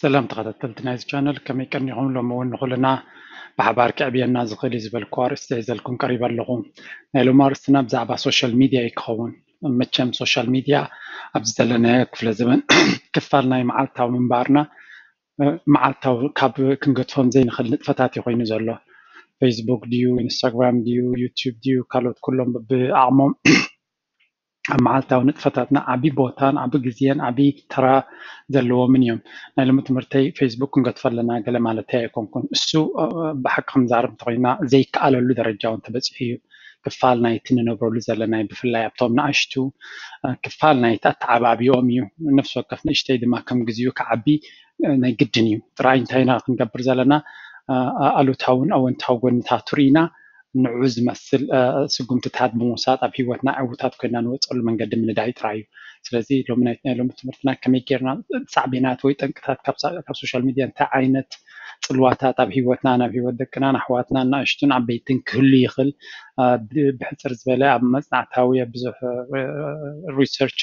ሰላም ተኸታተልቲ ናይዚ ቻነል፣ ከመይ ቀኒኹም? ሎሚ እውን ንኹልና ብሓባር ክዕብየና ዝኽእል እዩ ዝበልኩ ኣርእስቲ ሒዘልኩም ቀሪበ ኣለኹ። ናይ ሎሚ ኣርእስትና ብዛዕባ ሶሻል ሚድያ እዩ ክኸውን። መቸም ሶሻል ሚድያ ኣብዚ ዘለናዮ ክፍለ ዘመን ክፋል ናይ መዓልታዊ ምንባርና፣ መዓልታዊ ካብ ክንገድፎም ዘይንኽእል ንጥፈታት እዩ ኮይኑ ዘሎ። ፌስቡክ ድዩ፣ ኢንስታግራም ድዩ፣ ዩቲዩብ ድዩ፣ ካልኦት ኩሎም ብዓቕሞም ኣብ መዓልታዊ ንጥፈታትና ዓቢ ቦታን ዓቢ ግዜን ዓቢ ተራ ዘለዎምን እዮም። ናይ ሎሚ ትምህርተይ ፌስቡክ ክንገድፎ ኣለና ገለ ማለተይ ኣይኮንኩን። እሱ ብሓቂ ክንዛረብ እንተኮይና ዘይከኣለሉ ደረጃ እውን ተበፂሑ እዩ። ክፋል ናይቲ ንነብረሉ ዘለና እዩ። ብፍላይ ኣብቶም ንኣሽቱ ክፋል ናይቲ ኣተዓባቢኦም እዩ። ነፍሲ ወከፍ ንእሽተይ ድማ ከም ግዜኡ ክዓቢ ናይ ግድን እዩ። ጥራይ እንታይ ኢና ክንገብር ዘለና? ኣሉታውን ኣወንታዊ ጎንታቱ ርኢና ንዑ ዝመስል ስጉምትታት ብምውሳድ ኣብ ህይወትና ዕውታት ኮይና ንወፀሉ መንገዲ ምንዳይ ጥራይ እዩ። ስለዚ ሎሚ ናይ ሎሚ ትምህርትና ከመይ ጌርና ሳዕቤናት ወይ ጠንቅታት ካብ ሶሻል ሚድያ እንታይ ዓይነት ፅልዋታት ኣብ ህይወትና፣ ናብ ህይወት ደቅናን ኣሕዋትናን ንኣሽቱን ዓበይትን ክህሉ ይኽእል? ብሕፅር ዝበለ ኣብ መፅናዕታዊ ብዙሕ ሪሰርች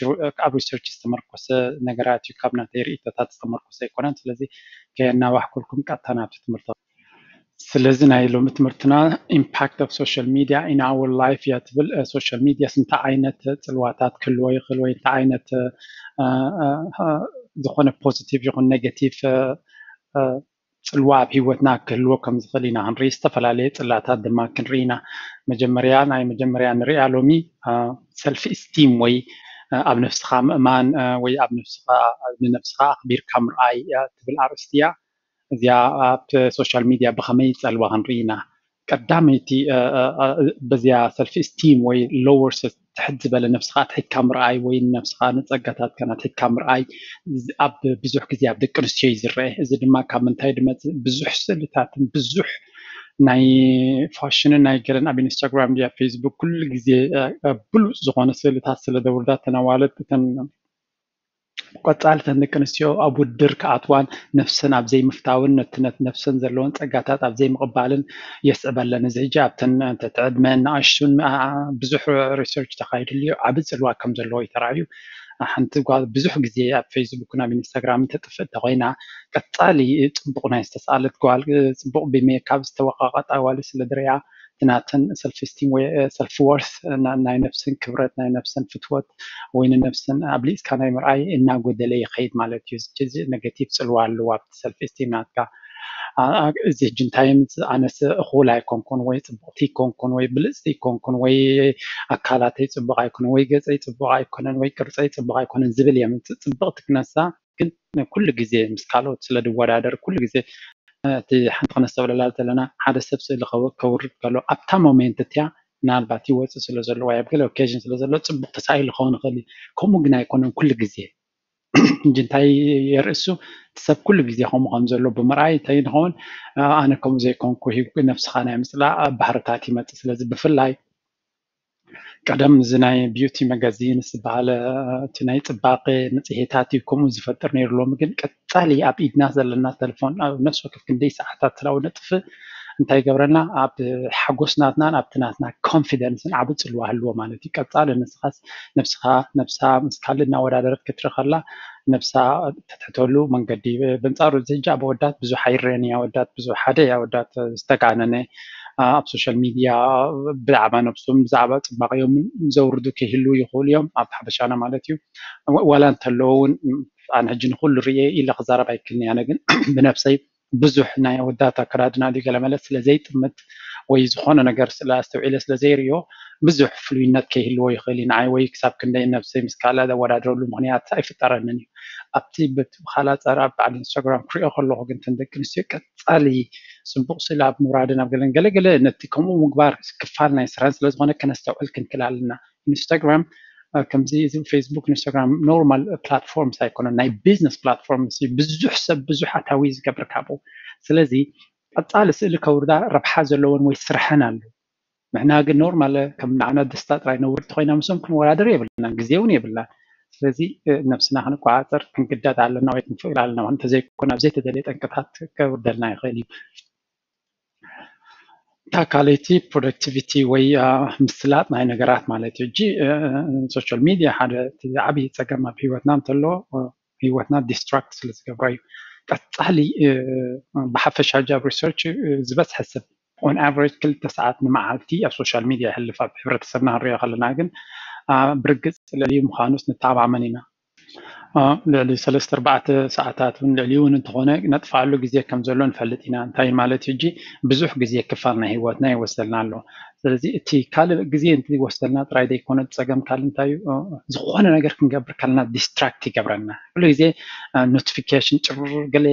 ኣብ ሪሰርች ዝተመርኮሰ ነገራት እዩ። ካብ ናተይ ርእይቶታት ዝተመርኮሰ ኣይኮነን። ስለዚ ከየናዋሕኩልኩም ቀጥታ ናብቲ ትምህርቲ። ስለዚ ናይ ሎሚ ትምህርትና impact of social media in our life እያ ትብል። ሶሻል ሚድያስ እንታይ ዓይነት ፅልዋታት ክህልዎ ይኽእል ወይ እንታይ ዓይነት ዝኾነ ፖዚቲቭ ይኹን ኔጋቲቭ ፅልዋ ኣብ ህይወትና ክህልዎ ከም ዝኽእል ኢና ክንርኢ። ዝተፈላለየ ፅላታት ድማ ክንርኢ ኢና። መጀመርያ ናይ መጀመርያ ንሪኣ ሎሚ ሰልፍ ኢስቲም ወይ ኣብ ነፍስኻ ምእማን ወይ ኣብ ነፍስኻ ንነፍስኻ ኣኽቢርካ ምርኣይ ትብል ኣርእስቲ እያ። እዚኣ ኣብ ሶሻል ሚድያ ብኸመይ ይፀልዋ ክንርኢ ኢና። ቀዳመይቲ በዚያ ሰልፍ ኢስቲም ወይ ሎወር ትሕት ዝበለ ነብስኻ ኣትሒትካ ምርኣይ ወይ ነብስኻ ንፀጋታትካ ኣትሒትካ ምርኣይ ኣብ ብዙሕ ግዜ ኣብ ደቂ ኣንስትዮ እዩ ዝረአ። እዚ ድማ ካብ ምንታይ ዝመፅእ? ብዙሕ ስእልታትን ብዙሕ ናይ ፋሽንን ናይ ገለን ኣብ ኢንስታግራም ድያ ፌስቡክ ኩሉ ግዜ ብሉፅ ዝኾነ ስእልታት ስለ ዘውርዳ እተን ኣዋልድ እተን ቀፃሊ እተን ደቂ ኣንስትዮ ኣብ ውድድር ክኣትዋን ነፍሰን ኣብ ዘይምፍታውን ነቲ ነፍሰን ዘለዎን ፀጋታት ኣብ ዘይምቕባልን የስዕበለን። እዚ ሕጂ ኣብተን ዕድመ ንኣሽቱን ብዙሕ ሪሰርች ተኻይድሉ እዩ። ዓቢ ፅልዋ ከም ዘለዎ እዩ ተራእዩ። ሓንቲ ጓል ብዙሕ ግዜ ኣብ ፌስቡክን ኣብ ኢንስታግራምን ተጥፍእ እንተኮይና ቀፃሊ ፅቡቕ ናይ ዝተሰኣለት ጓል ፅቡቕ ብሜካብ ዝተወቃቐጠ ኣዋልድ ስለ ዝሪኣ እቲ ናተን ሰልፍ ስቲም ወይ ሰልፍ ወርት ናይ ነፍሰን ክብረት ናይ ነፍሰን ፍትወት ወይ ንነፍሰን ኣብሊፅካ ናይ ምርኣይ እናጎደለ ይኸይድ ማለት እዩ። እዚ ኔጋቲቭ ፅልዋ ኣለዎ ኣብቲ ሰልፍ ስቲም ናትካ። እዚ ሕጂ እንታይ ምስ ኣነስ እኹል ኣይኮንኩን ወይ ፅቡቕቲ ኣይኮንኩን ወይ ብልፅቲ ኣይኮንኩን ወይ ኣካላተይ ፅቡቕ ኣይኮነን ወይ ገፀይ ፅቡቕ ኣይኮነን ወይ ቅርፀይ ፅቡቕ ኣይኮነን ዝብል እዮም። ፅብቕቲ ክነሳ ግን ኩሉ ግዜ ምስ ካልኦት ስለ ዝወዳደር ኩሉ ግዜ እቲ ሓንቲ ክነስተብለላ ዘለና ሓደ ሰብ ስእሊ ከውርድ ከሎ ኣብታ ሞሜንት እቲያ ምናልባት ይወፅእ ስለ ዘሎ ወይ ኣብ ገለ ኦኬዥን ስለ ዘሎ ፅቡቅ ተሳኢሉ ክኸውን ይኽእል እዩ። ከምኡ ግን ኣይኮነን ኩሉ ግዜ። እንጂ እንታይ የርእሱ እቲ ሰብ ኩሉ ግዜ ከምኡ ከም ዘሎ ብምርኣይ እንታይ ንኸውን ኣነ ከምኡ ዘይኮንኩ ሂብኩ ነብስኻ ናይ ምፅላእ ባህርታት ይመፅእ። ስለዚ ብፍላይ ቀደም እዚ ናይ ቢዩቲ መጋዚን ዝበሃል እቲ ናይ ፅባቐ መፅሄታት እዩ ከምኡ ዝፈጥር ነይሩ። ሎሚ ግን ቀፃሊ ኣብ ኢድና ዘለና ተለፎን ኣብ ነፍሲ ወከፍ ክንደይ ሰዓታት ስለ ነጥፍእ እንታይ ይገብረና? ኣብ ሓጎስ ናትናን ኣብቲ ናትና ኮንፊደንስን ዓቢ ፅልዋ ህልዎ ማለት እዩ። ቀፃሊ ንስኻስ ነብስኻ ነብሳ ምስ ካልእ እናወዳደረት ክትርኢ ከላ ነብሳ ተትሕተሉ መንገዲ። በንፃሩ እዚ ሕጂ ኣብ ኣወዳት ብዙሕ ኣይረአን እየ። ኣወዳት ብዙሕ ሓደ እየ ኣወዳት ዝተጋነነ ኣብ ሶሻል ሚድያ ብዛዕባ ነብሶም ብዛዕባ ፅባቐዮምን ዘውርዱ ክህልዉ ይኽእሉ እዮም ኣብ ሓበሻና ማለት እዩ። ዋላ እንተለዉ እውን ኣነ ሕጂ ንኩሉ ርየ ኢለ ክዛረብ ኣይክእልን እየ። ኣነ ግን ብነብሰይ ብዙሕ ናይ ኣወዳት ኣከዳድና ድዩ ገለ መለ ስለ ዘይጥምት ወይ ዝኾነ ነገር ስለ ኣስተውዒለ ስለ ዘይርእዮ ብዙሕ ፍሉይነት ከይህልዎ ይኽእል እዩ ንዓይ ወይ ክሳብ ክንደይ ነብሰይ ምስ ካልእ ዘወዳድረሉ ምኽንያት ኣይፍጠረንን እዩ። ኣብቲ በቲ ብካላ ጸረ ኣብ በዓል ኢንስታግራም ክሪኦ ከለኹ ግን እተን ደቂ ኣንስትዮ ቀጻሊ ጽቡቕ ስእሊ ኣብ ምውራድን ኣብ ገለን ገለ ገለ ነቲ ከምኡ ምግባር ክፋል ናይ ስራን ስለ ዝኾነ ከነስተውዕል ክንክእል ኣለና። ኢንስታግራም ከምዚ እዚ ፌስቡክ ኢንስታግራም ኖርማል ፕላትፎርምስ ኣይኮነን ናይ ቢዝነስ ፕላትፎርምስ እዩ። ብዙሕ ሰብ ብዙሕ ኣታዊ ዝገብር ካብኡ። ስለዚ ቀፃሊ ስእሊ ከውርዳ ረብሓ ዘለዎን ወይ ስርሐን ኣሎ። ንሕና ግን ኖርማል ከም ንዓና ደስታ ጥራይ ነውርድ ተኮይና ምስኦም ክንወዳደር የብልና ግዜ እውን የብልና። ስለዚ ነብስና ክንቆፃፀር ክንግደድ ኣለና ወይ ክንፍቅድ ኣለና እንተዘይኮነ ኣብ ዘይተደለየ ጠንቅታት ከውርደልና ይኽእል እዩ። እታ ካልኣይቲ ፕሮዳክቲቪቲ ወይ ምስላጥ ናይ ነገራት ማለት እዩ። እጂ ሶሻል ሚድያ ሓደ ዓብዪ ፀገም ኣብ ህይወትና እንተሎ ህይወትና ዲስትራክት ስለ ዝገብሮ እዩ። ቀፃሊ ብሓፈሻ ጃብ ሪሰርች ዝበዝሐ ሰብ on average ክልተ ሰዓት ንመዓልቲ ኣብ ሶሻል ሚድያ ይሕልፍ። ኣብ ሕብረተሰብና ክንሪኦ ከለና ግን ብርግፅ ልዕሊኡ ምዃኑስ ንተኣማመን ኢና። ልዕሊ ሰለስተ ኣርባዕተ ሰዓታት እውን ልዕሊኡ እውን እንተኾነ ነጥፍኣሉ ግዜ ከም ዘሎ ንፈልጥ ኢና። እንታይ ማለት እዩ? ሕጂ ብዙሕ ግዜ ክፋል ናይ ህይወትና ይወስደልና ኣሎ። ስለዚ እቲ ካልእ ግዜ እንት ይወስደልና ጥራይ ዘይኮነ ጸገም ካልእ እንታይ እዩ? ዝኾነ ነገር ክንገብር ከለና ዲስትራክት ይገብረና። ኩሉ ግዜ ኖቲፊኬሽን ጭር፣ ገለ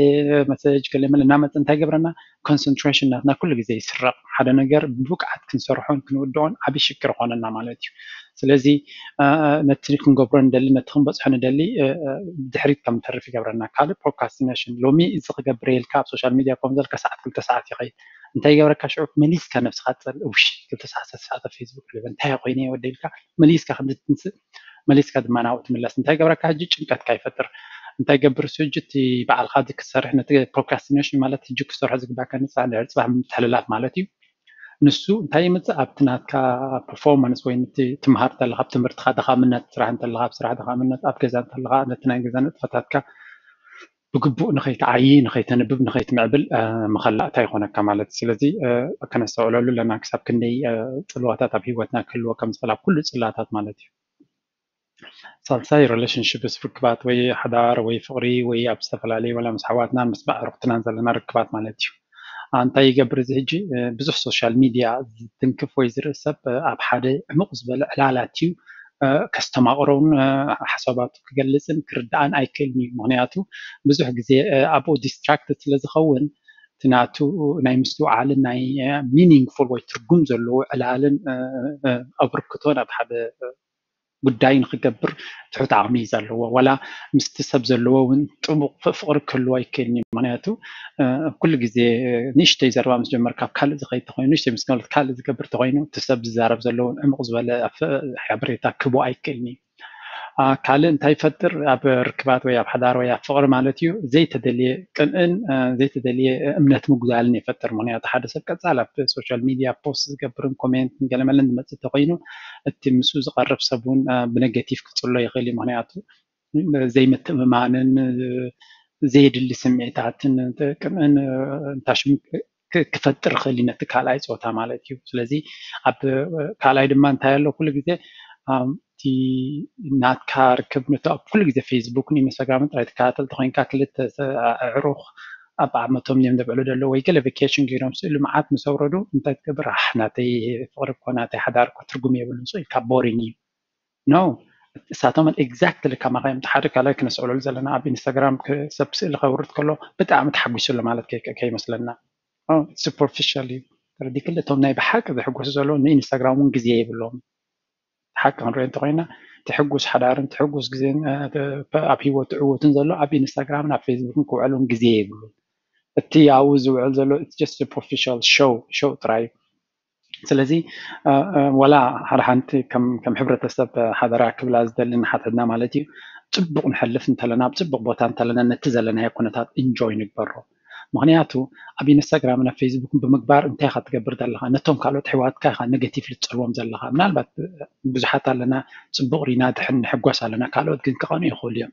መሰጅ፣ ገለ መለ እናመጸ እንታይ ይገብረና? ኮንሰንትሬሽን ናትና ኩሉ ግዜ ይስረቕ። ሓደ ነገር ብብቕዓት ክንሰርሖን ክንውድኦን ዓብዪ ሽግር ይኾነና ማለት እዩ። ስለዚ ነቲ ክንገብሮ ንደሊ፣ ነቲ ክንበፅሖ ንደሊ ድሕሪት ከም ንተርፍ ይገብረና። ካልእ ፕሮክራስቲኔሽን፣ ሎሚ እዚ ክገብር ኢልካ ኣብ ሶሻል ሚድያ ኮም ዘልካ ሰዓት ክልተ ሰዓት ይኸይድ። እንታይ ይገብረካ? ሽዑ መሊስካ ነብስካ ትፀልእ። ውሽ ክልተ ሰዓት ሰለስተ ሰዓት ኣብ ፌስቡክ ልብል እንታይ ኮይነ ወደ ኢልካ መሊስካ ከም ትንስእ፣ መሊስካ ድማ ናብኡ ትምለስ። እንታይ ይገብረካ? ሕጂ ጭንቀትካ ይፈጥር። እንታይ ገብር እሱ? ሕጂ እቲ በዓልካ እዚ ክትሰርሕ፣ ነቲ ፕሮክራስቲኔሽን ማለት ሕጂ ክትሰርሖ ዝግባካ ንፅባሕ፣ ድሕሪ ፅባሕ ምትሕልላፍ ማለት እዩ። ንሱ እንታይ ይምፅእ? ኣብቲ ናትካ ፐርፎርማንስ ወይ እቲ ትምሃር ተለካ ኣብ ትምህርትካ ድኻምነት፣ ስራሕ እንተለካ ኣብ ስራሕ ድኻምነት፣ ኣብ ገዛ እንተለካ ነቲ ናይ ገዛ ንጥፈታትካ ብግቡእ ንኸይትዓዪ፣ ንኸይተንብብ፣ ንኸይትምዕብል መኸላእታ ይኾነካ ማለት እዩ። ስለዚ ከነስተውዕለሉ ኣለና ክሳብ ክንደይ ፅልዋታት ኣብ ህይወትና ክህልዎ ከም ዝኽእል ኣብ ኩሉ ፅላታት ማለት እዩ። ሳልሳይ ሪሌሽንሽፕስ፣ ርክባት ወይ ሓዳር ወይ ፍቕሪ ወይ ኣብ ዝተፈላለዩ ወላ ምስ ኣሕዋትናን ምስ ኣዕሩኽትናን ዘለና ርክባት ማለት እዩ። እንታይ ይገብር እዚ ሕጂ? ብዙሕ ሶሻል ሚድያ ዝትንክፍ ወይ ዝርኢ ሰብ ኣብ ሓደ ዕሙቕ ዝበለ ዕላል ኣትዩ ከስተማቕሮን ሓሳባቱ ክገልፅን ክርድኣን ኣይክእልን እዩ። ምክንያቱ ብዙሕ ግዜ ኣብኡ ዲስትራክትድ ስለ ዝኸውን እቲ ናቱ ናይ ምስትውዓልን ናይ ሚኒንግፉል ወይ ትርጉም ዘለዎ ዕላልን ኣብርክቶን ኣብ ሓደ ጉዳይ ንክገብር ትሑት ዓቕሚ እዩ ዘለዎ። ዋላ ምስቲ ሰብ ዘለዎ እውን ጥቡቕ ፍቕሪ ክህልዎ ኣይክእልን እዩ። ምክንያቱ ኩሉ ግዜ ንእሽተይ ዘረባ ምስ ጀመር ካብ ካልእ ዝኸይድ ተኮይኑ፣ ንእሽተይ ምስ ገለት ካልእ ዝገብር ተኮይኑ እቲ ሰብ ዝዛረብ ዘለውን ዕሙቕ ዝበለ ሓበሬታ ክህቦ ኣይክእልን እዩ። ካልእ እንታይ ይፈጥር? ኣብ ርክባት ወይ ኣብ ሓዳር ወይ ኣብ ፍቕሪ ማለት እዩ ዘይተደልየ ቅንእን ዘይተደልየ እምነት ምጉዳልን ይፈጥር። ምክንያቱ ሓደ ሰብ ቀፃል ኣብ ሶሻል ሚድያ ፖስት ዝገብርን ኮሜንትን ገለመለን ዝመፅእ ተኮይኑ እቲ ምስኡ ዝቐርብ ሰብ እውን ብነገቲቭ ክፅሎ ይኽእል እዩ። ምክንያቱ ዘይምትእምማንን ዘየድሊ ስምዒታትን ቅንእን እንታሽም ክፈጥር ይኽእል እዩ ነቲ ካልኣይ ፆታ ማለት እዩ። ስለዚ ኣብ ካልኣይ ድማ እንታይ ኣሎ? ኩሉ ግዜ እቲ ናትካ ርክብ ነቲ ኣብ ኩሉ ግዜ ፌስቡክን ኢንስታግራምን ጥራይ ትከታተል ተኮይንካ ክልተ ኣዕሩኽ ኣብ ዓመቶም እዮም ዘብዕሉ ዘለዉ ወይ ገለ ቬኬሽን ገይሮም ስእሊ መዓት ምስ ኣውረዱ እንታይ ትገብር? ኣሕ ናተይ ፍቕሪ እኮ ናተይ ሓዳር እኮ ትርጉም የብሉን፣ ስቕ ኢልካ ቦሪንግ እዩ። ኖ፣ እሳቶም ኤግዛክትሊ ከማኻ እዮም። ሓደ ካልኣይ ክነስዕለሉ ዘለና ኣብ ኢንስታግራም ሰብ ስእሊ ከውርድ ከሎ ብጣዕሚ ተሓጒሱ ኣሎ ማለት ከይመስለና። ሱፐርፊሻል እዩ። ተረዲክል እቶም ናይ ብሓቂ ዝሕጎሱ ዘለዉ ንኢንስታግራም እውን ግዜ የብሎም። ሓቂ ክንሪኦ እንተኮይና ትሕጉስ ሓዳርን ትሕጉስ ግዜን ኣብ ሂወቱ ዕውትን ዘሎ ኣብ ኢንስታግራምን ኣብ ፌስቡክን ክውዕልን ግዜ የብሉን። እቲ ኣብኡ ዝውዕል ዘሎ ጀስት ፕሮፌሽናል ሾው ሾው ጥራይ እዩ። ስለዚ ወላ ሓደ ሓንቲ ከም ሕብረተሰብ ሓደራ ክብላ ዝደሊ ንሓትሕትና ማለት እዩ፣ ፅቡቕ ንሕልፍ እንተለና ኣብ ፅቡቕ ቦታ እንተለና ነቲ ዘለናዮ ኩነታት ኢንጆይ ንግበሮ። ምክንያቱ ኣብ ኢንስታግራምን ኣብ ፌስቡክን ብምግባር እንታይ ኢካ ትገብር ዘለካ? ነቶም ካልኦት ኣሕዋትካ ኢካ ኔጌቲቭሊ ትፀልዎም ዘለካ። ምናልባት ብዙሓት ኣለና ፅቡቅ ሪና ድሕን ንሕጎስ ኣለና፣ ካልኦት ግን ክቐንኡ ይኽእሉ እዮም።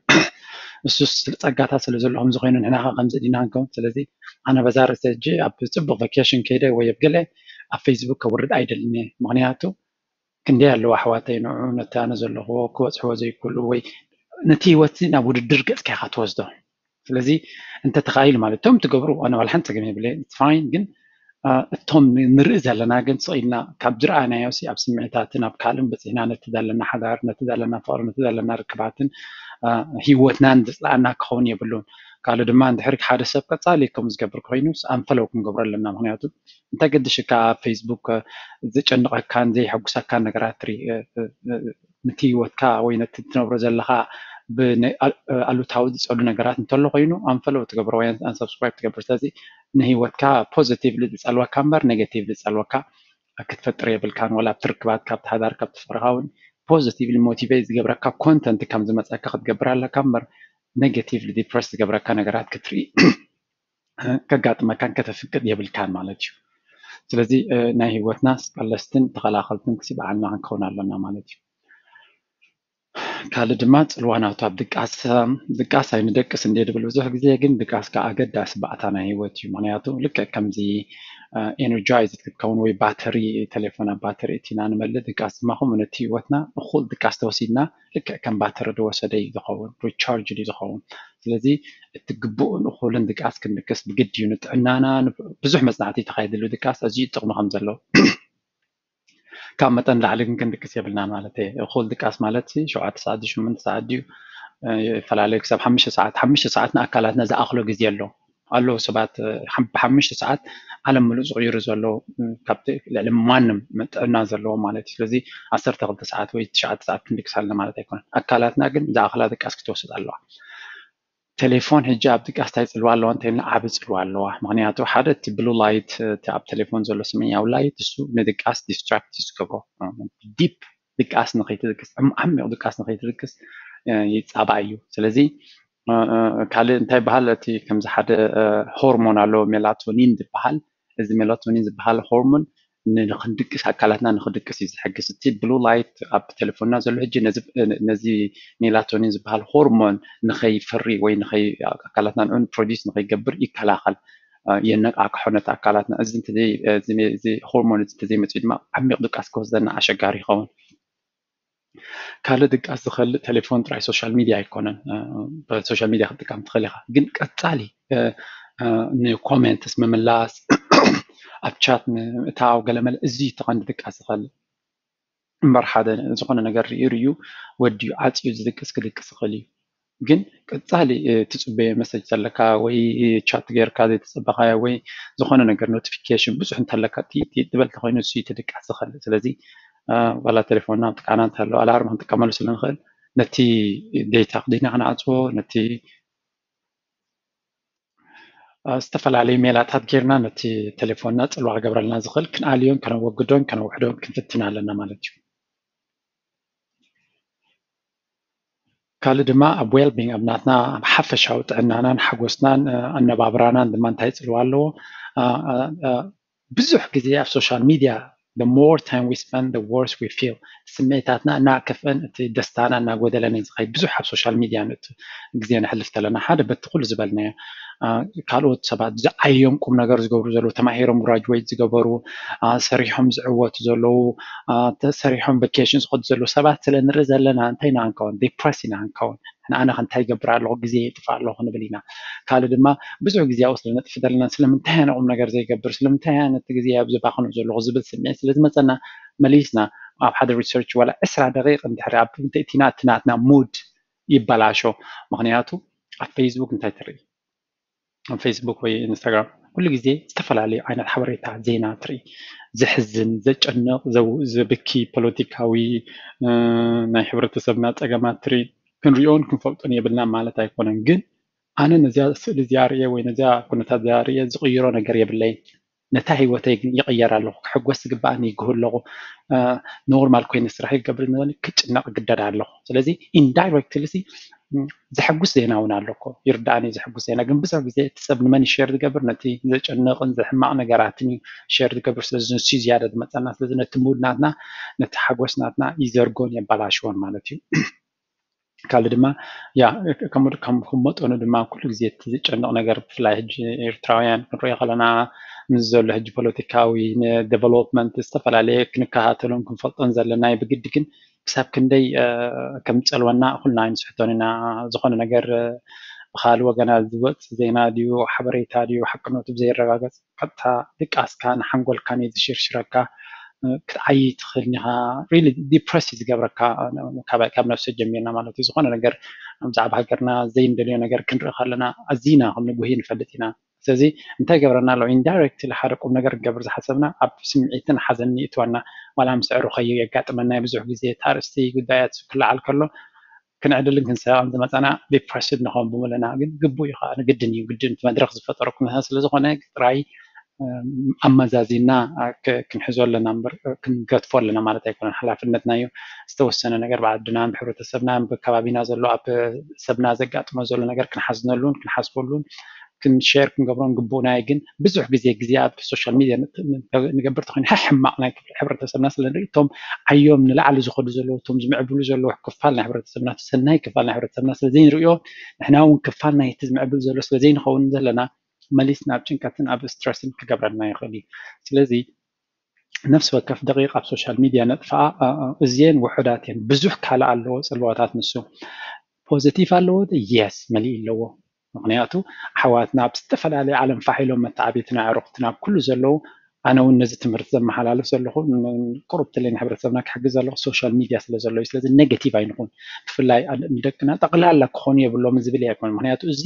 እሱስ ጸጋታት ስለ ዘለዎም ዝኾይኑ ንሕና ከ ከምዚ ዲና ክንከውን። ስለዚ ኣነ በዛ ርእሲ ሕጂ ኣብ ፅቡቅ ቫኬሽን ከይደ ወይ ኣብ ገለ ኣብ ፌስቡክ ከውርድ ኣይደልን እየ። ምክንያቱ ክንደይ ኣለዉ ኣሕዋተይ ንዑ ነቲ ኣነ ዘለኽዎ ክበፅሕዎ ዘይክእሉ ወይ ነቲ ህይወት ናብ ውድድር ገፅካ ኢካ ትወስዶ። ስለዚ እንተ ተኻኢሉ ማለት እቶም ትገብሩ ኣነ ዋላ ሓንቲ ጸገም የብለይ ፋይን፣ ግን እቶም ንርኢ ዘለና ግን ስቕ ኢልና ካብ ዝረኣናዮ ሲ ኣብ ስምዒታትን ኣብ ካልእን በፂሕና ነቲ ዘለና ሓዳር ነቲ ዘለና ፍቕሪ ነቲ ዘለና ርክባትን ህይወትናን ዝፅልኣና ክኸውን የብሉን። ካልእ ድማ እንድሕሪ ሓደ ሰብ ቀፃሊ ከም ዝገብር ኮይኑ ኣንፈለው ክንገብሮ ኣለና። ምክንያቱ እንታይ ገድሽካ ኣብ ፌስቡክ ዘጨንቐካን ዘየሐጉሰካን ነገራት ትርኢ? ነቲ ህይወትካ ወይ ነቲ ትነብሮ ዘለካ ብኣሉታዊ ዝፀሉ ነገራት እንተሎ ኮይኑ ኣንፈለው ትገብሮ ወይ ኣንሰብስክራይብ ትገብር። ስለዚ ንህይወትካ ፖዚቲቭሊ ዝፀልወካ እምበር ኔጌቲቭሊ ዝፀልወካ ክትፈጥር የብልካን። ወላ ኣብቲ ርክባትካ ኣብቲ ሓዳርካ ኣብቲ ፍቅርካ እውን ፖዚቲቭሊ ሞቲቬት ዝገብረካ ኮንተንት ከም ዝመፀካ ክትገብር ኣለካ እምበር ኔጌቲቭሊ ዲፕረስ ዝገብረካ ነገራት ክትርኢ ከጋጥመካን ከተፍቅድ የብልካን ማለት እዩ። ስለዚ ናይ ህይወትና ቀለስትን ተኸላኸልትን ክሲ በዓልና ክንከውን ኣለና ማለት እዩ። ካልእ ድማ ጽልዋ ናቱ ኣብ ድቃስ ድቃስ ኣይንደቅስ እንደ ድብል ብዙሕ ግዜ ግን ድቃስ ከዓ ኣገዳሲ ባእታ ናይ ህይወት እዩ። ምክንያቱ ልክዕ ከምዚ ኤነርጃይዝ ክትከውን ወይ ባተሪ ቴሌፎን ኣብ ባተሪ እቲና ንመልእ ድቃስ ድማ ከምኡ ነቲ ህይወትና እኩል ድቃስ ተወሲድና ልክዕ ከም ባተሪ ዝወሰደ እዩ ዝኸውን፣ ሪቻርጅ እዩ ዝኸውን። ስለዚ እቲ ግቡእን እኩልን ድቃስ ክንድቅስ ብግድ እዩ። ንጥዕናና ብዙሕ መጽናዕቲ ተካይድሉ ድቃስ ኣዝዩ ጥቕሚ ከም ዘለዎ ካብ መጠን ላዕሊ ግን ክንድቅስ የብልና ማለት እየ። እኹል ድቃስ ማለት ሸውዓተ ሰዓት ድዩ ሸሞንተ ሰዓት ድዩ ይፈላለዩ። ክሳብ ሓሙሽተ ሰዓት ሓሙሽተ ሰዓት ንኣካላትና ዝኣኽሎ ግዜ ኣሎ ኣሎ ሰባት ብሓሙሽተ ሰዓት ዓለም ምሉእ ዝቕይሩ ዘለዉ ካብቲ ልዕሊ ማንም ጥዕና ዘለዎ ማለት እዩ። ስለዚ ዓሰርተ ክልተ ሰዓት ወይ ትሽዓተ ሰዓት ክንድቅስ ኣለና ማለት ኣይኮነን። ኣካላትና ግን ዝኣኽላ ድቃስ ክትወስድ ኣለዋ። ቴሌፎን ሕጂ ኣብ ድቃስ እንታይ ጽልዋ ኣለዋ እንተልና ዓቢ ጽልዋ ኣለዋ። ምክንያቱ ሓደ እቲ ብሉ ላይት እቲ ኣብ ቴሌፎን ዘሎ ሰማያዊ ላይት እሱ ንድቃስ ዲስትራክት እዩ ዝገብሮ። ዲፕ ድቃስ ንኸይትድቅስ ዓሚቕ ድቃስ ንኸይትድቅስ ይጻባእ እዩ። ስለዚ ካልእ እንታይ በሃል እቲ ከምዚ ሓደ ሆርሞን ኣሎ ሜላቶኒን ዝበሃል። እዚ ሜላቶኒን ዝበሃል ሆርሞን ንክንድቅስ ኣካላትና ንክድቅስ እዩ ዝሕግዝ። እቲ ብሉ ላይት ኣብ ቴሌፎንና ዘሎ ሕጂ ነዚ ሜላቶኒን ዝበሃል ሆርሞን ንኸይፈሪ ወይ ኣካላትና ንዑ ፕሮዲስ ንኸይገብር ይከላኸል፣ የነቃቅሖ ነቲ ኣካላትና። እዚ ሆርሞን እዚ እንተዘይመፅኡ ድማ ዓሚቕ ድቃስ ክወስደና ኣሸጋሪ ይኸውን። ካልእ ድቃስ ዝኸልእ ቴሌፎን ጥራይ ሶሻል ሚድያ ኣይኮነን። ብሶሻል ሚድያ ክትጥቀም ትኽእል ኢኻ፣ ግን ቀጻሊ ንኮሜንትስ ምምላስ ኣብ ቻት ምእታው ገለመለ እዚ ተቐንዲ ድቃስ ዝኸልእ እምበር ሓደ ዝኾነ ነገር ርእዩ ርእዩ ወዲኡ ዓፅዩ ዝድቅስ ክድቅስ ይኽእል እዩ። ግን ቀጻሊ ትፅበዮ መሰጅ ዘለካ ወይ ቻት ጌርካ ዘይተፀበኻዮ ወይ ዝኾነ ነገር ኖቲፊኬሽን ብዙሕ እንተለካ ትበል ተኮይኑ እሱ ትድቃስ ዝኽእል። ስለዚ ዋላ ቴሌፎንና ኣብ ጥቃና እንተሎ ኣላርም ክንጥቀመሉ ስለ ንኽእል ነቲ ዴታ ክዲና ክንዓፅዎ ነቲ ዝተፈላለዩ ሜላታት ጌርና ነቲ ቴሌፎንና ጽልዋ ክገብረልና ዝኽእል ክንኣልዮን ከነወግዶን ከነውሕዶን ክንፍትን ኣለና ማለት እዩ። ካልእ ድማ ኣብ ዌልቢንግ ኣብ ናትና ኣብ ሓፈሻዊ ጥዕናናን ሓጎስናን ኣነባብራናን ድማ እንታይ ጽልዋ ኣለዎ? ብዙሕ ግዜ ኣብ ሶሻል ሚድያ the more time we spend the worse we feel። ስምዒታትና እናከፍአን እቲ ደስታና እናጎደለን እዩ ዝኸይድ። ብዙሕ ኣብ ሶሻል ሚድያ ንእቱ ግዜ ነሕልፍ ተለና ሓደ በቲ ኩሉ ዝበልናዮ ካልኦት ሰባት ዝዓዮም ቁም ነገር ዝገብሩ ዘለዉ ተማሂሮም ግራጅዌት ዝገበሩ ሰሪሖም ዝዕወቱ ዘለዉ ሰሪሖም ቨኬሽን ዝኸዱ ዘለዉ ሰባት ስለ ንርኢ ዘለና እንታይ ኢና ክንከውን ዲፕረስ ኢና ክንከውን። ንኣነ ከ እንታይ ይገብር ኣለኹ ግዜ የጥፍእ ኣለኹ ክንብል ኢና። ካልእ ድማ ብዙሕ ግዜ ኣብኡ ስለ ነጥፍ ዘለና ስለምንታይ ኣነ ቁም ነገር ዘይገብር ስለምንታይ ኣነ እቲ ግዜ ኣብ ዘባኽኖ ዘለኹ ዝብል ስምዒት ስለ ዝመፀና መሊስና ኣብ ሓደ ሪሰርች ዋላ ዕስራ ደቂቕ እንድሕሪ ኣብ እቲና እቲ ናትና ሙድ ይበላሾ። ምክንያቱ ኣብ ፌስቡክ እንታይ ትርኢ ኣብ ፌስቡክ ወይ ኢንስታግራም ኩሉ ግዜ ዝተፈላለዩ ዓይነት ሓበሬታ ዜና ትርኢ ዘሕዝን ዘጨንቕ ዘብኪ ፖለቲካዊ ናይ ሕብረተሰብና ፀገማት ትርኢ ክንሪኦን ክንፈልጦን የብልና ማለት ኣይኮነን። ግን ኣነ ነዚኣ ስእሊ እዚኣ ርየ ወይ ነዚኣ ኩነታት እዚኣ ርየ ዝቕይሮ ነገር የብለይን። ነታ ህይወተይ ግን ይቕየር ኣለኹ። ክሕጎስ ዝግባኣኒ ይግሁ ኣለኹ። ኖርማል ኮይነ ስራሕ ይገብር ንበኒ ክጭነቕ ግደድ ኣለኹ። ስለዚ ኢንዳይሬክትሊ ዘሐጉስ ዜና እውን ኣሎ እኮ ይርዳእኒ። ዘሐጉስ ዜና ግን ብዙሕ ግዜ እቲ ሰብ ንመን ሸር ዝገብር ነቲ ዘጨንቕን ዘሕማቕ ነገራትን እዩ ሸር ዝገብር። ስለዚ ንሱ ዝያዳ ዝመፀና ስለዚ ነቲ ሙድ ናትና ነቲ ሓጎስ ናትና ይዘርጎን የበላሽዎን ማለት እዩ። ካልእ ድማ ያ ከም መጠኑ ድማ ኩሉ ግዜ እቲ ዝጨንቕ ነገር ብፍላይ ሕጂ ኤርትራውያን ክንሪኦ ከለና ምስ ዘሎ ሕጂ ፖለቲካዊ ንዴቨሎፕመንት ዝተፈላለየ ክንከታተሎን ክንፈልጦን ዘለና ብግዲ ግን ክሳብ ክንደይ ከም ዝጸልወና ኩልና ኣይንስሕቶን ኢና። ዝኾነ ነገር ብኻልእ ወገና ዝወጽእ ዜና ድዩ ሓበሬታ ድዩ ሓቅነቱ ብዘይረጋገጽ ቀጥታ ድቃስካ ንሓንጎልካን እዩ ዝሽርሽረካ ክትዓይ ትኽእል ኢኻ። ሪሊ ዲፕረስ እዩ ዝገብረካ ካብ ነፍሲ ጀሚርና ማለት እዩ። ዝኾነ ነገር ብዛዕባ ሃገርና ዘይንደልዮ ነገር ክንርኢ ከለና ኣዚና ከም ንጉሂ ንፈልጥ ኢና። ስለዚ እንታይ ይገብረና ኣሎ ኢንዳይሬክትሊ ሓደ ቁም ነገር ክገብር ዝሓሰብና ኣብ ስምዒትን ሓዘንን ይእትወና። ዋላ ምስ ኣዕሩኸይ የጋጥመና ብዙሕ ግዜ እቲ ኣርእስቲ ጉዳያት ክለዓል ከሎ ክንዕልልን ክንስሕቕን ዝመፃና ዲፕረስድ ንኸውን ብምለና ግን ግቡእ እዩ ከዓ ንግድን እዩ ግድን እቲ መድረክ ዝፈጠረ ኩነታት ስለዝኾነ ጥራይ ኣመዛዚና ክንሕዞ ኣለና እምበር ክንገድፎ ኣለና ማለት ኣይኮነን። ሓላፍነትና እዩ ዝተወሰነ ነገር ብዓድና ብሕብረተሰብና ብከባቢና ዘሎ ኣብ ሰብና ዘጋጥሞ ዘሎ ነገር ክንሓዝነሉን ክንሓስበሉን ክንሸር ክንገብሮን ግቡእና እዩ። ግን ብዙሕ ግዜ ግዜ ኣብ ሶሻል ሚድያ ንገብር ተኮይኑ ሕማቕ ናይ ሕብረተሰብና ስለ ንርኢ እቶም ዓዮም ንላዕሊ ዝኸዱ ዘለዉ እቶም ዝምዕብሉ ዘለዉ ክፋል ናይ ሕብረተሰብና ሰናይ ክፋል ናይ ሕብረተሰብና ስለ ዘይንርእዮ ንሕና እውን ክፋል ናይቲ ዝምዕብል ዘሎ ስለ ዘይንኸውን ዘለና መሊስና ኣብ ጭንቀትን ኣብ ስትረስን ክገብረና ይኽእል እዩ። ስለዚ ነፍሲ ወከፍ ደቂቕ ኣብ ሶሻል ሚድያ ነጥፍኣ እዚኤን ውሑዳት እየን። ብዙሕ ካልእ ኣለዎ ፅልዋታት ንሱ ፖዘቲቭ ኣለዎ የስ መሊእ ኣለዎ። ምክንያቱ ኣሕዋትና ኣብ ዝተፈላለየ ዓለም ፋሕ ኢሎም መተዓብይትና ኣዕሩኽትና ኣብ ኩሉ ዘለዉ ኣነ እውን ነዚ ትምህርቲ ዘመሓላልፍ ዘለኹ ቁሩብ ተለይ ንሕብረተሰብና ክሕግዝ ዘለኹ ሶሻል ሚድያ ስለ ዘሎ እዩ። ስለዚ ኔጌቲቭ ኣይንኹን። ብፍላይ ንደቅና ጠቕላላ ክኾኑ የብሎምን ዝብል ኣይኮነ። ምክንያቱ እዚ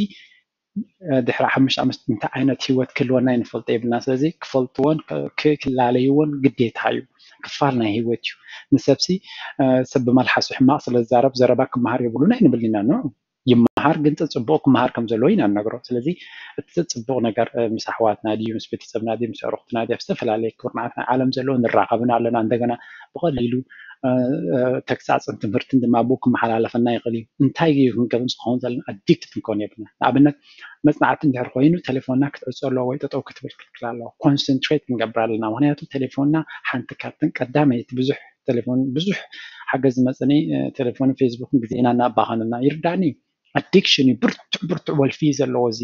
ድሕሪ ሓሙሽተ ዓመት እንታይ ዓይነት ህይወት ክህልወና ይንፈልጦ የብልና። ስለዚ ክፈልጥዎን ክላለይዎን ግዴታ እዩ። ክፋል ናይ ህይወት እዩ። ንሰብሲ ሰብ ብመልሓሱ ሕማቕ ስለ ዝዛረብ ዘረባ ክመሃር የብሉን ኣይንብል ኢና። ንዑ ይመሃር ግን ፅቡቕ ክመሃር ከም ዘለዎ ኢና ንነግሮ። ስለዚ እቲ ፅቡቕ ነገር ምስ ኣሕዋትና ድዩ ምስ ቤተሰብና ድዩ ምስ ኣዕሩኽትና ድዩ ኣብ ዝተፈላለየ ኩርናዓት ናይ ዓለም ዘለዎ ንራኸብን ኣለና። እንደገና ብቐሊሉ ተግሳፅን ትምህርትን ድማ ብኡ ክመሓላለፈና ይኽእል እዩ። እንታይ እዩ ክንገብር ዝኸውን ዘለና ኣዲክትድ ክንከውን የብልና። ንኣብነት መፅናዕቲ እንድሕር ኮይኑ ቴሌፎንና ክትዕፆ ኣለዎ ወይ ጠጠው ክትብል ክልክል ኣለዎ። ኮንሰንትሬት ክንገብር ኣለና። ምክንያቱ ቴሌፎንና ሓንቲ ካብተን ቀዳመይቲ ብዙሕ ቴሌፎን ብዙሕ ሓገዝ ዝመፀኒ ቴሌፎንን ፌስቡክን ግዜና እናባኸንና ይርዳእኒ እዩ። ኣዲክሽን እዩ። ብርቱዕ ብርቱዕ ወልፊ እዩ ዘለዎ እዚ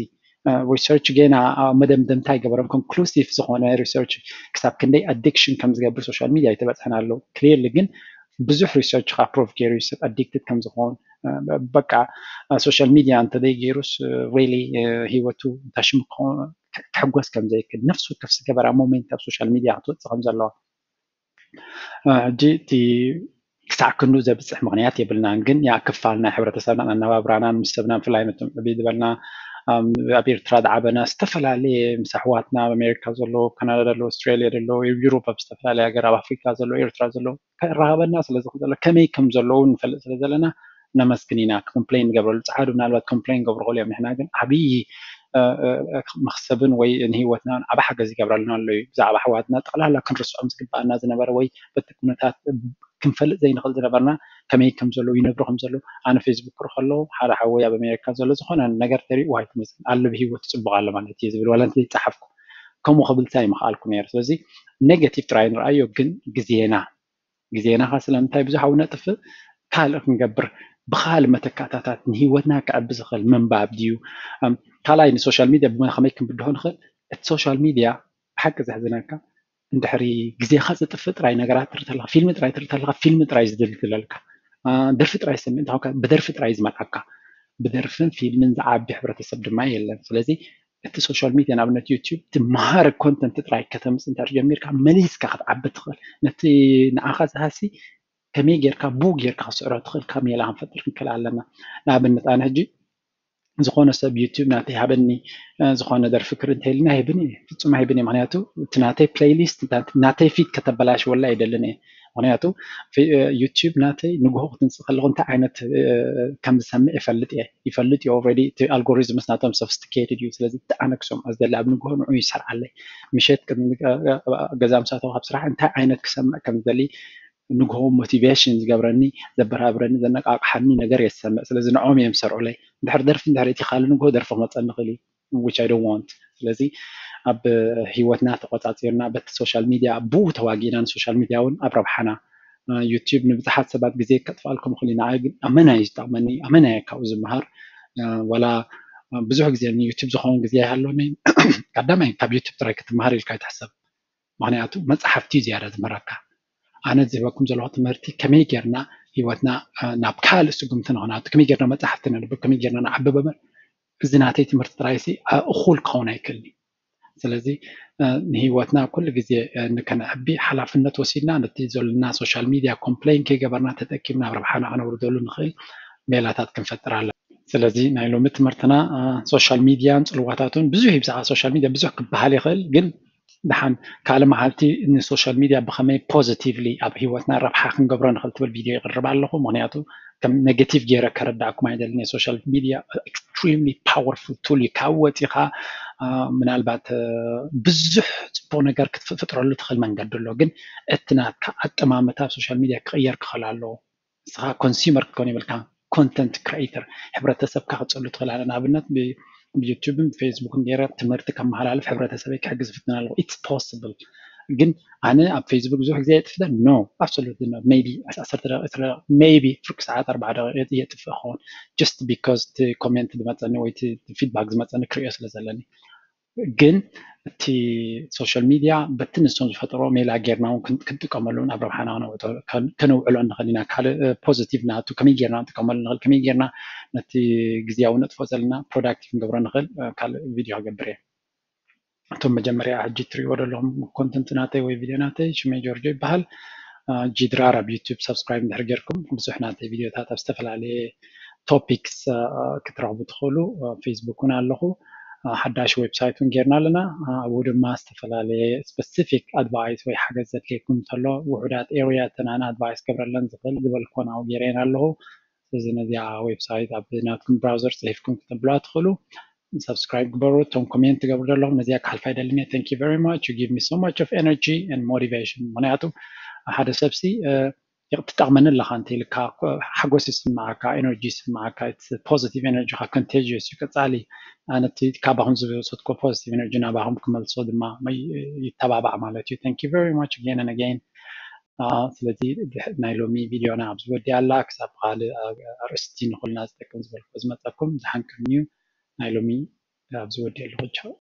ሪሰርች ገና መደምደምታ ኣይገበረን። ኮንክሉሲቭ ዝኾነ ሪሰርች ክሳብ ክንደይ ኣዲክሽን ከም ዝገብር ሶሻል ሚድያ ኣይተበፅሐን ኣለዉ። ክሊርሊ ግን ብዙሕ ሪሰርች ከዓ ፕሩቭ ገይሩ እዩ ሰብ ኣዲክትድ ከም ዝኾን። በቃ ሶሻል ሚድያ እንተዘይ ገይሩስ ሪሊ ህይወቱ ታሽሙ ክሕጎስ ከም ዘይክል ነፍሲ ወከፍ ዝገበራ ሞሜንት ኣብ ሶሻል ሚድያ ክትወፅእ ከም ዘለዋ ሕጂ እቲ ክሳዕ ክንዱ ዘብፅሕ ምክንያት የብልናን። ግን ያ ክፋል ናይ ሕብረተሰብናን ኣነባብራናን ምስ ሰብና ብፍላይ ነቶም ዕብይ ዝበልና ኣብ ኤርትራ ዝዓበና ዝተፈላለየ ምስ ኣሕዋትና ኣብ ኣሜሪካ ዘለዉ፣ ኣብ ካናዳ ዘለዉ፣ ኣውስትራልያ ዘለዉ፣ ኣብ ዩሮፕ ኣብ ዝተፈላለየ ሃገር ኣብ ኣፍሪካ ዘለዉ፣ ኤርትራ ዘለዉ ከራኸበና ስለ ዝኽእል ዘሎ ከመይ ከም ዘለዉ ንፈልጥ ስለ ዘለና ነመስግን ኢና። ኮምፕሌን ንገብረሉ ፃዓዱ ምናልባት ኮምፕሌን ገብሩ ክእሉ እዮም። ንሕና ግን ዓብዪ መክሰብን ወይ ንህይወትና ዓብ ሓገዝ ይገብረልና ኣሎ እዩ። ብዛዕባ ኣሕዋትና ጠቕላላ ክንርስዖም ዝግባኣና ዝነበረ ወይ በቲ ኩነታት ክንፈልጥ ዘይንኽእል ዝነበርና ከመይ ከም ዘለዉ ይነግሩ ከም ዘለዉ ኣነ ፌስቡክ ክርኢ ከለዉ ሓደ ሓወይ ኣብ ኣሜሪካ ዘሎ ዝኾነ ነገር ተሪእዎ ኣይትመስል ኣሎ ብህይወት ፅቡቕ ኣሎ ማለት እዩ ዝብል ዋላ እንተ ዘይፀሓፍኩ ከምኡ ክብል ታይ ምኽኣልኩ ነይሩ። ስለዚ ኔጋቲቭ ጥራይ ንርኣዮ ግን ግዜና ግዜና ኸ ስለምንታይ ብዙሕ ነጥፍእ ካልእ ክንገብር ብኻልእ መተካእታታት ንህይወትና ክዕቢ ዝኽእል ምንባብ ድዩ ካልኣይ ንሶሻል ሚድያ ብመን ከመይ ክንብድሆ ንኽእል እቲ ሶሻል ሚድያ ብሓቂ ዘሕዝነካ እንድሕሪ ግዜኻ ዝጥፍእ ጥራይ ነገራት ትርኢ ተለኻ ፊልሚ ጥራይ ትርኢ ተለኻ ፊልሚ ጥራይ ዝድልድለልካ ደርፊ ጥራይ ዝሰምዕ እንተኾንካ ብደርፊ ጥራይ ዝመርዓካ ብደርፍን ፊልምን ዝዓቢ ሕብረተሰብ ድማ የለን። ስለዚ እቲ ሶሻል ሚድያ ንኣብነት ዩቲዩብ ትመሃር ኮንተንት ጥራይ ከተምፅእ እንተ ጀሚርካ መሊስካ ክትዓቢ ትኽእል ነቲ ንዓኻ ዝሃሲ ከመይ ጌርካ ቡ ጌርካ ክስዕሮ ትኽእል ካብ ሜላ ክንፈጥር ክንክእል ኣለና። ንኣብነት ኣነ ሕጂ ዝኾነ ሰብ ዩቲዩብ ናተይ ሃበኒ ዝኾነ ደርፊ ክርኢ እንተይልና ሂብኒ ፍፁም ኣይብን ምክንያቱ እቲ ናተይ ፕሌይሊስት ናተይ ፊት ከተበላሽወላ ኣይደልን እየ ምክንያቱ ዩቲዩብ ናተይ ንግሆ ክትንፅእ ከለኹ እንታይ ዓይነት ከም ዝሰምዕ ይፈልጥ እየ ይፈልጥ እዩ ኦልሬዲ እቲ ኣልጎሪዝምስ ናቶም ሶፊስቲኬትድ እዩ ስለዚ እቲ ኣነ ክሰምዖ ዝደሊ ኣብ ንግሆ ንዑ ይሰርዓለይ ምሸት ገዛ ምሳተው ካብ ስራሕ እንታይ ዓይነት ክሰምዕ ከም ዝደሊ ንግሆ ሞቲቬሽን ዝገብረኒ ዘበራብረኒ ዘነቃቅሓኒ ነገር እየ ዝሰምዕ ስለዚ ንዖም እዮም ዝሰርዑለይ እንድሕር ደርፊ እንድሕር እቲ ካልእ ንግሆ ደርፊ ክመፀኒ ይኽእል እዩ which I don't want ስለዚ ኣብ ህይወትና ተቆፃፂርና በቲ ሶሻል ሚድያ ብኡ ተዋጊእና ንሶሻል ሚድያ እውን ኣብ ረብሓና ዩቲዩብ ንብዙሓት ሰባት ግዜ ከጥፍኣልኩም ይኽእል እዩ ንዓይ ግን ኣመና እዩ ዝጠቕመኒ ኣመና እየ ካብኡ ዝመሃር ዋላ ብዙሕ ግዜ ንዩቲዩብ ዝኸውን ግዜ ኣይሃለኒ ቀዳማይ ካብ ዩቲዩብ ጥራይ ክትመሃር ኢልካ ኣይትሕሰብ ምክንያቱ መፅሓፍቲ እዩ ዝያዳ ዝምህረካ ኣነ ዝህበኩም ዘለኹ ትምህርቲ ከመይ ጌርና ህይወትና ናብ ካልእ ስጉምቲ ንክናቱ ከመይ ጌርና መፅሓፍቲ ነንብብ ከመይ ጌርና ንዓብብ እምበር እዚ ናተይ ትምህርቲ ጥራይ ሲ እኹል ክኸውን ኣይክእልን እዩ ስለዚ ንህይወትና ኩሉ ግዜ ንከነዕቢ ሓላፍነት ወሲድና ነቲ ዘሉና ሶሻል ሚድያ ኮምፕሌን ከይገበርና ተጠቂምና ኣብ ረብሓና ከነውርደሉ ንኽእል ሜላታት ክንፈጥር ኣለና ስለዚ ናይ ሎሚ ትምህርትና ሶሻል ሚድያን ፅልዋታቱን ብዙሕ ይብዛሓ ሶሻል ሚድያ ብዙሕ ክበሃል ይኽእል ግን ደሓን ካልእ መዓልቲ ንሶሻል ሚድያ ብኸመይ ፖዚቲቭሊ ኣብ ህይወትና ረብሓ ክንገብሮ ንኽእል ትብል ቪድዮ ይቕርብ ኣለኹ ምክንያቱ ከም ኔጌቲቭ ገይረ ከረዳእኩም ኣይደልን የ social media extremely powerful tool እዩ ካብ ወፂኻ ምናልባት ብዙሕ ፅቡቅ ነገር ክትፍጥረሉ ትኽእል መንገዲ ኣሎ ግን እቲ ናትካ ኣጠማምታ ኣብ social media ክቕየር ክኽእል ኣለዎ ንስኻ ኮንሱመር ክትከውን የብልካ ኮንተንት ክሬተር ሕብረተሰብካ ክፀሉ ትኽእል ኣለ ንኣብነት ብዩቱብን ብፌስቡክን ገይረ ትምህርቲ ከመሓላልፍ፣ ሕብረተሰበይ ክሕግዝ ይፍትን ኣለኹ። It's possible። ግን ኣነ ኣብ ፌስቡክ ብዙሕ ግዜ የጥፍእ? No, absolutely not። Maybe ዓሰርተ ደቂቕ፣ maybe ፍርቂ ሰዓት ኣርባዓ ደቂቕ የጥፍእ ይኸውን፣ just because እቲ ኮሜንት ዝመፀኒ ወይ እቲ ፊድባክ ዝመፀኒ ክርእዮ ስለ ዘለኒ። ግን እቲ ሶሻል ሚድያ በቲ ንሶም ዝፈጠሮ ሜላ ጌርና እውን ክንጥቀመሉ፣ ናብ ረብሓና ከነውዕሎ ንኽእል ኢና። ካልእ ፖዚቲቭ ናቱ ከመይ ጌርና ንጥቀመሉ ንኽእል፣ ከመይ ጌርና ነቲ ግዜያዊ ነጥፎ ዘለና ፕሮዳክቲቭ ንገብሮ ንኽእል ካልእ ቪድዮ ክገብር እየ። እቶም መጀመርያ ሕጂ ትሪእዎ ዘለኹም ኮንተንት ናተይ ወይ ቪድዮ ናተይ፣ ሽመይ ጆርጆ ይበሃል። ጂድራር ኣብ ዩቱብ ሳብስክራይብ እንድሕር ጌርኩም፣ ብዙሕ ናተይ ቪድዮታት ኣብ ዝተፈላለየ ቶፒክስ ክትረኽቡ ትኽእሉ። ፌስቡክ እውን ኣለኹ። ሓዳሽ ዌብሳይት እውን ጌርና ኣለና። ኣብኡ ድማ ዝተፈላለየ ስፐሲፊክ ኣድቫይስ ወይ ሓገዝ ዘድልየኩም እንተሎ፣ ውሑዳት ኤሪያ እተን ኣነ ኣድቫይስ ገብረለን ዝኽእል ዝበልኩወን ኣብኡ ጌረየን ኣለኹ። ስለዚ ነዚኣ ዌብሳይት ኣብ ናትኩም ብራውዘር ጽሒፍኩም ክተብሉዋ ትኽእሉ። ሳብስክራይብ ግበሩ። እቶም ኮሜንት ትገብሩ ዘለኹም፣ ነዚኣ ክሓልፋ ኣይደልን እየ። Thank you very much, you give me so much of energy and motivation። ምክንያቱ ሓደ ሰብሲ ትጠቕመኒ ኣለኻ እንተ ኢልካ ሓጎስ ይስምዓካ፣ ኤነርጂ ይስምዓካ። ፖዚቲቭ ኤነርጂኻ ኮንቴጅስ እዩ። ቀጻሊ ኣነ እቲ ካባኹም ዝወሰድኩዎ ፖዚቲቭ ኤነርጂ ናባኹም ክመልሶ ድማ ይተባባዕ ማለት እዩ። Thank you very much again and again። ስለዚ ናይ ሎሚ ቪድዮና ኣብዚ ወዲኣ ኣላ። ክሳብ ካልእ ኣርእስቲ ንኹልና ዝጠቅም ዝበልኩ ዝመፀኩም ዝሓንቅም እዩ። ናይ ሎሚ ኣብዚ ወዲእ ኣለኹ። ቻው።